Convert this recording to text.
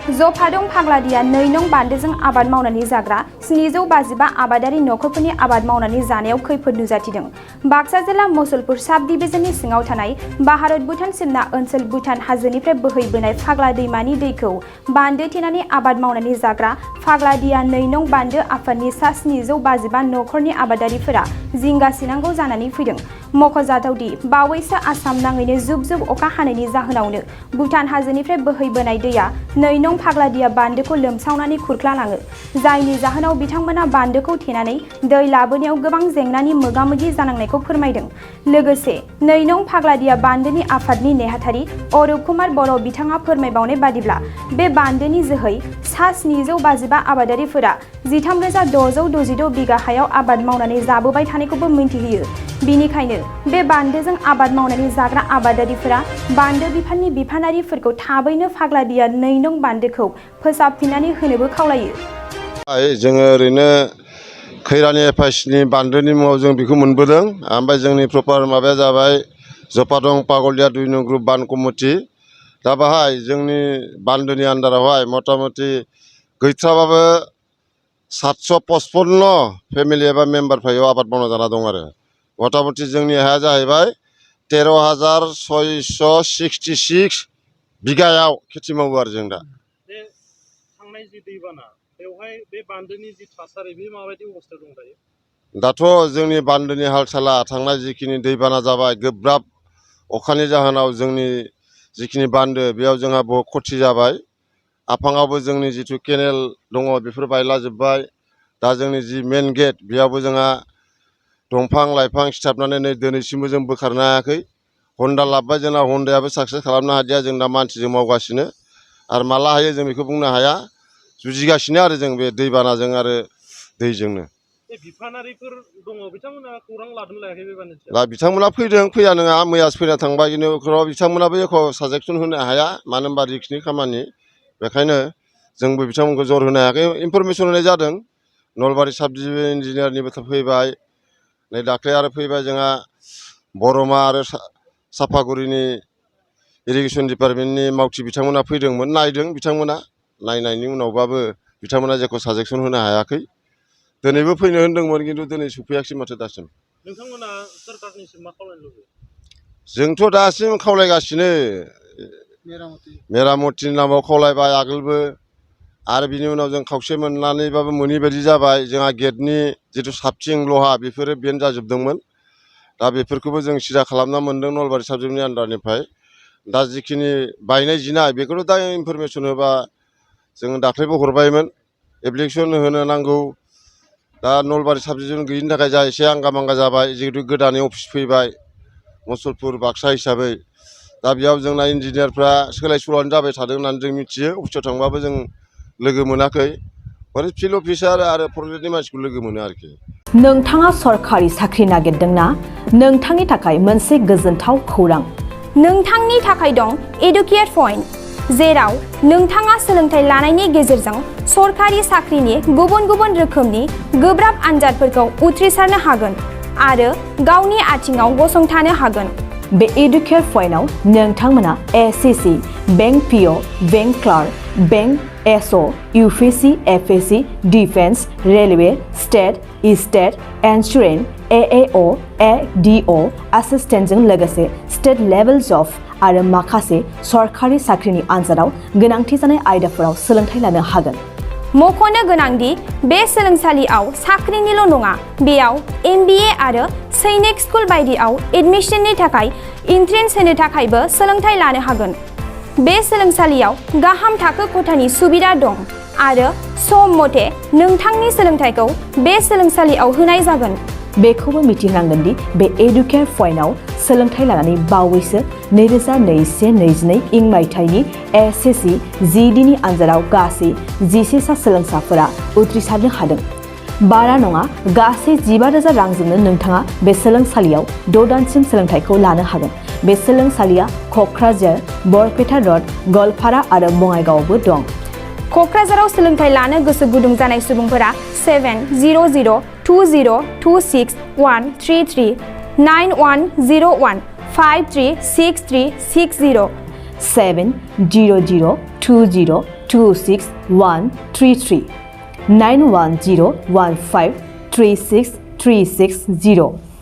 जफादं फाग्लादिया 2 नं बान्दोजों आबाद मावनानै जाग्रा 755 आबादारि नखरफोरनि आबाद मावनानै जानायाव खैफोद नुजाथिदों। बाक्सा जिल्ला मसलपुर साब डिभिजननि सिङाव थानाय भारत भुटान सिमना ओनसोल भुटान हाजोनिफ्राय बोहैबोनाय फाग्ला दैमानि दैखौ बान्दो थेनानै आबाद मावनानै जाग्रा फाग्लादिया 2 नं बान्दो आफादनि सा 755 नखरनि आबादारिफोरा जिंगासिनांगौ जानानै फैदों। मख'जाथावदि बावैसो आसाम नाङैनो जुब जुब अखा हानायनि जाहोनावनो भुटान हाजोनिफ्राय बोहैबोनाय दैया 2 नं फाग्लादिया बान्दोखौ लोमसावनानै खुरख्लालाङो, जायनि जाहोनाव बिथांमोना बान्दोखौ थेनानै दै लाबोनायाव गोबां जेंनानि मोगा-मोगि जानांनायखौ फोरमायदों। लोगोसे 2 नं फाग्लादिया बान्दोनि आफादनि नेहाथारि अरुप कुमार बर' बिथाङा फोरमायबावनाय बादिब्ला बे बान्दोनि जोहै सा 755 आबादारिफोरा 13,666 बिगा हायाव आबाद मावनानै जाबोबाय थानायखौबो मिन्थिहोयो। बिनिखायनो बे बान्दोजों आबाद मावनानै जाग्रा आबादारिफोरा बान्दो बिफाननि बिफानारिफोरखौ थाबैनो फाग्लादिया 2 नं बान्दोखौ फोसाबफिननानै होनोबो खावलायो। जोङो ओरैनो खैरानि एफआइसिनि बान्दोनि मुङाव जों बेखौ मोनबोदों। ओमफ्राय जोंनि प्रपार माबाया जाबाय जफादं पागलिया 2 नं ग्रुप बान्द कमिटि। दा बाहाय जोंनि बान्दोनि आन्दारावहाय मथा मथि गैथ्राबाबो 755 फेमिलि एबा मेम्बारफ्रा आबाद मावना जाना दं आरो। मथा मथि जोंनि हाया जाहैबाय 13,666 बिगायाव खेथि मावो आरो जों दा। बे थांनाय जि दैबाना बेवहाय बे बान्दोनि जि थासारि बे माबायदि अबस्था दं दायो? दाथ' जोंनि बान्दोनि हाल-साला थांनाय जिखिनि दैबाना जाबाय गोब्राब अखानि जाहोनाव जोंनि जिखिनि बान्दो बेयाव जोंहा बहुद खथि जाबाय। आफाङावबो जोंनि जिथु केनेल दङ बेफोर बायलाजोब्बाय। दा जोंनि जि मेन गेट बेयावबो जोंहा दंफां लाइफां सिथाबनानै नै दिनैसिमबो जों बोखारनो हायाखै। हन्दा लाबबाय, जोंना हन्दायाबो साक्सेस खालामनो हादिया, जों दा मानसिजों मावगासिनो आरो माला हायो जों बेखौ बुंनो हाया। जुजिगासिनो आरो जों बे दैबानाजों आरो दैजोंनो। बे बिफानारिफोर दङ, बिथांमोना खौरां लादों लायाखै बे बान्दोनि? दा बिथांमोना फैदों, फैया नङा, मैयासो फैना थांबाय। खिन्थु बिथांमोनाबो एख' साजेसन होनो हाया, मानो होनबा रिक्सनि खामानि। बेखायनो जोंबो बिथांमोनखौ जर होनो हायाखै। इनफरमेसन होनाय जादों। नलबारि साब डिभिजन इन्जिनियारनिबो फैबाय, नै दाख्लै आरो फैबाय जोंहा बरमा आरो साफागुरिनि इरिगेसन डिपार्टमेन्टनि मावथि बिथांमोना फैदोंमोन, नायदों बिथांमोना। नायनायनि उनावबाबो बिथांमोना जेखौ साजेसन होनो हायाखै। दिनैबो फैनो होनदोंमोन, खिन्थु दिनै सफैयाखिसै माथो दासिम। नोंथांमोना सोरखारनिसिम मा खावलायनो लुबैयो? जोंथ' दासिम खावलायगासिनो, मेरामतिनि नामाव खावलायबाय आगोलबो, आरो बिनि उनाव जों खावसे मोननानैबाबो मोनै बायदि जाबाय। जोंहा गेटनि जिथु साबथिं लहा बेफोरो बेन्ड जाजोबदोंमोन। दा बेफोरखौबो जों सिदा खालामना मोन्दों नलबारि साब डिभिजननि आन्डारनिफ्राय। दा जिखिनि बायनाय जिनाय बेखौथ' दा इनफरमेसन होबा जों दाख्लैबो हरबायमोन, एप्लिकेसन होनो नांगौ। दा नलबारि साब डिभिजन गैयिनि थाखाय जा एसे आंगा मांगा जाबाय, जिहेतु गोदानै अफिस फैबाय मसलपुर बाक्सा हिसाबै। दा बेयाव जोंना इन्जिनियारफ्रा सोलाय सोल'आनो जाबाय थादों होननानै जों मिथियो। अफिसाव थांबाबो जों लोगो मोनाखै। ओरै फिल्ड अफिसार आरो फरेस्टनि मानसिखौ लोगो मोनो आरोखि। नोंथाङा सरखारि साख्रि नागिरदोंना? नोंथांनि थाखाय मोनसे गोजोनथाव खौरां। नोंथांनि थाखाय दं एडुकेट पइन्ट, जेराव नोंथाङा सोलोंथाइ लानायनि गेजेरजों सरखारि साख्रिनि गुबुन गुबुन रोखोमनि गोब्राब आनजादफोरखौ उथ्रिसारनो हागोन आरो गावनि आथिङाव गसंथानो हागोन। बे एडुकेट पइन्टआव नोंथांमोना SSC, bank PO, bank clerk, bank SO, UPSC, FSC, defence, railway, state insurance, AAO, ADO एसिस्टेन्टजों लोगोसे स्टेट लेभेल जब आरो माखासे सरखारि साख्रिनि आनजादाव गोनांथि जानाय आयदाफोराव सोलोंथाइ लानो हागोन। मख'नो गोनांदि बे सोलोंसालियाव साख्रिनिल' नङा, बेयाव एमबिए आरो सैनिक स्कुल बायदियाव एडमिशननि थाखाय एन्ट्रेन्स होनो थाखायबो सोलोंथाइ लानो हागोन। बे सोलोंसालियाव गाहाम थाखो खथानि सुबिदा दं आरो सम मथे नोंथांनि सोलोंथाइखौ बे सोलोंसालियाव होनाय जागोन। बेखौबो मिथिनांगोन दि बे एडुकेट पइन्टआव सोलोंथाइ लानानै बावैसो 2021-22 इं मायथाइनि एसएससि जिडिनि आनजादाव गासै 11 सा सोलोंसाफोरा उथ्रिसारनो हादों। बारा नङा, गासै 15,000 रांजोंनो नोंथाङा बे सोलोंसालियाव 6 दानसिम सोलोंथाइखौ लानो हागोन। बे सोलोंसालिया क'क्राझार, बरपेटा रड, गवालपारा आरो बङाइगावआवबो दं। क'क्राझाराव सोलोंथाइ लानो गोसो गुदुं जानाय सुबुंफोरा 70020261133 9101536360 70020261133 91015363630